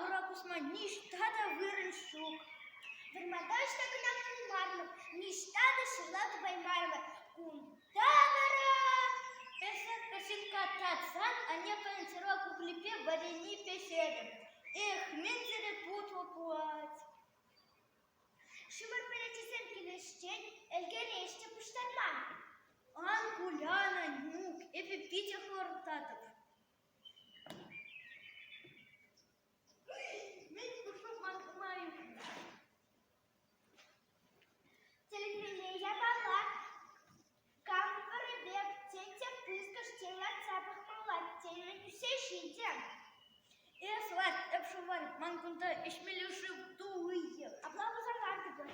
ура пусма ниҫта та вырӑн ҫук. Вӑрманта ӑҫта кӑна пулмарӑмӑр, ниҫта та ҫырла тупаймарӑмӑр. Кунта вара... Эсӗ карҫинкка татсан анне пӗр куклипе варени пӗҫерӗ. Эх, мӗн тери тутлӑ пулать! Ҫумӑр пӗлӗчӗсем килӗшсен ӗлкӗреҫ те пуҫтарма. Ан кулян, Анюк, эпӗ питӗ хӑвӑртлатӑп. Мӗн пушок ман ума ӳкнӗ? Тӗлӗнмелле япала. Кам вӑрӑ пек, тен те пысӑкӑш, тен лартса пӑхмалла, тен мӗн ӳссе ҫитӗ. Эс ларт, эп шӑвар, ман кунта ӗҫмелли шыв туллиех. Апла пулсан лартӑпӑр.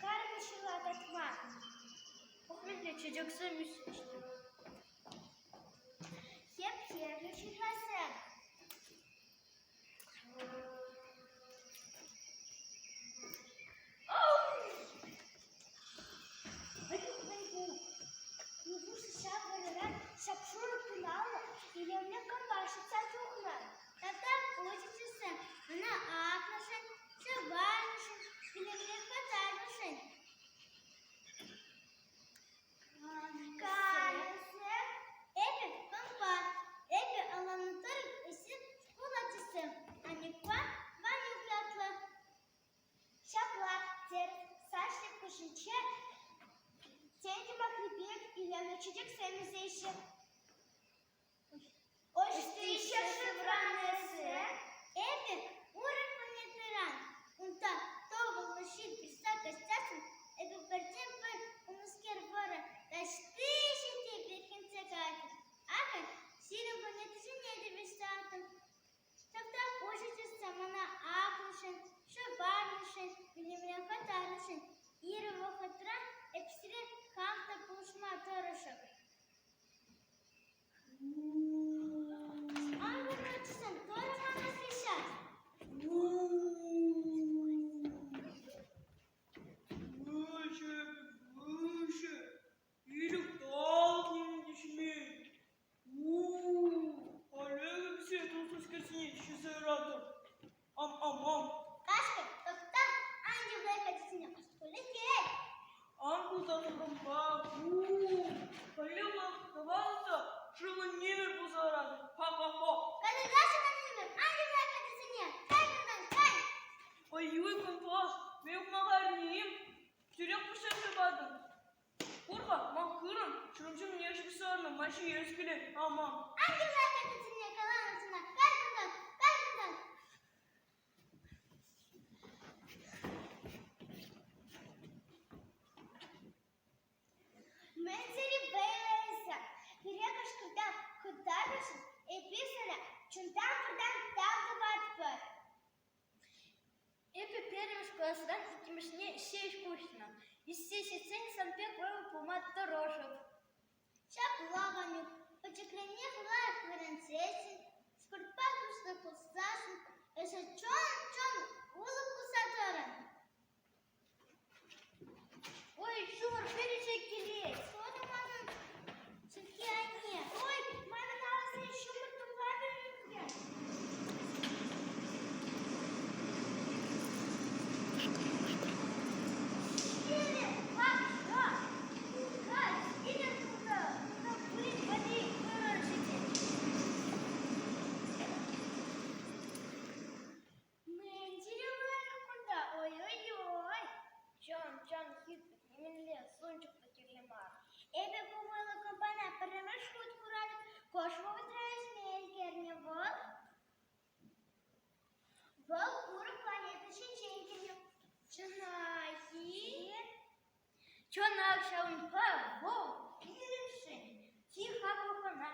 Карӑн ҫырла татма. Пӑх мӗнле чечексем ӳсеҫҫӗ. Хӗп-хӗрлӗ ҫырласем. Нивушлӗ ҫав вӑрӑран шап-шурӑ туналлӑ илемлӗ кӑмпа шӑтса тухнӑ? Тата пучӗччӗ ӑна акнӑшӑн, шӑварнӑшӑн, илемлех пытарнӑшӑн. Кайӑксем, эпӗ кӑмпа, эпӗ ӑнланнӑ тӑрӑх эсир шкул ачисем, Анюкпа Ванюк ятлӑ. Ҫапла, терӗ Саша куҫӗнче тенкӗ макри пек илемлӗ чечексем ӳсеҫҫӗ. Ӑҫти ҫӗршывран эсӗ? Эпӗ урӑх планетӑран. Унта тӑвӑллӑ ҫил пырса каҫсассӑн эпӗ пӗртен-пӗр пулнӑскер вӑрӑ таҫти ҫити вирхӗнсе кайрӑм. Акӑ сирӗн планетӑсене те вӗҫсе антӑм. Ҫакна уҫӑ мана акнӑшӑн, шӑварнӑшӑн, вилӗмрен хӑтарнӑшӑн ырӑ вӑхӑтра эп сире хам та пулӑшма тӑрӑшӑп. Ан вӑхӑтсӑн тӑрӑ мана хыҫа. Выше, выше, ирӗк талкин тӗшмен. У-у-у, Олег все туслӑскерсене ҫисе яратӑп. Ам-ам-ам. Кашкӑр, тӑхта, ан юрлай каччӑсене кашкӑр Ан пулса тӑрӑмпа, у-у-у, Олег тӑван та шывлӑ нимӗр пулса ларатӑп. Ха-ха-ха. Калаҫӑн нимӗр, ан юрлай каччӑсене, кай кунтан, кай. Ой-ой, кӑмпа, мӗн макӑрни? Тӳрех пуҫласа патӑм. Кур-ха, ман хырӑм ҫурӑм ҫумне ҫыпсарнӑ, ман ҫиес килет, ама. Ан юрла каччӑсене каланӑ сана, кай кунтан, кай кунтан. Мӗн тери вӑйлӑ эсӗ! Пире кӑшкӑрта хытарнӑшӑн эпир сана чунтан-вартан тав тӑватпӑр. Эпӗ пӗрремӗш класран иккӗмӗшне ҫеҫ куҫнӑ. Ӳссе ҫитсен сан пек вӑйлӑ пулма тӑрӑшӑп. Ҫапла, Ванюк, пӗчӗкренех лайӑх вӗренсессӗн, спортпа туслӑ пулсассӑн эсӗ чӑн-чӑн улӑп пулса тӑрӑн. Ой, ҫумӑр пӗрӗнсе килет. Ҫутӑ манӑн чӗлхе айне. Ой, манӑн алӑсене ҫумӑр тумламӗ ӳкнӗ. Пирӗн патша каҫ пирӗн кунта кунта пурин валли вырӑн ҫитет. Мӗн тери лайӑх кунта, ой-ой-ой! Чӑн-чӑн хӳтлӗх нимӗнле сунчӑк та кирлӗ мар. Эпӗ ку вӑйлӑ кӑмпана пӗрремӗш хут куратӑп, кош вӑхӑтра ӗҫме ӗлкӗрнӗ вӑл. Вӑл урӑх планета ҫинчен килнӗ. Чӑнах-и? Чӑнах ҫавӑнпа вӑл пирӗншӗн чи хаклӑ хӑна.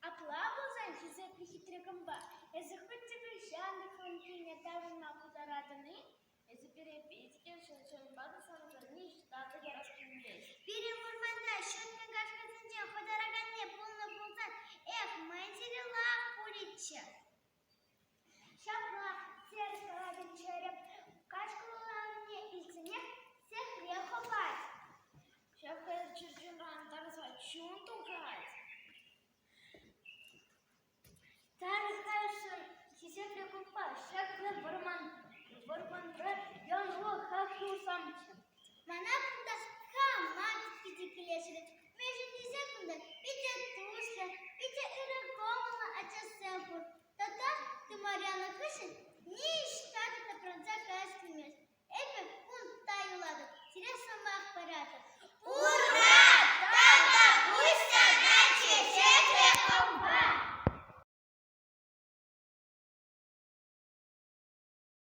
Апла пулсан, хисеплӗ хитре кӑмпа, эсӗ хуть те хӑҫан та хӑвӑн килне таврӑнма пултаратӑн-и? Эсӗ пире питӗ килӗшрӗн, ҫавӑнпа та саншӑн ниҫта та ярас килмест. Пирӗн вӑрманта ҫӑткӑн кашкӑрсенчен хӑтараканни пулнӑ пулсан, эх, мӗн тери лайӑх пулӗччӗ.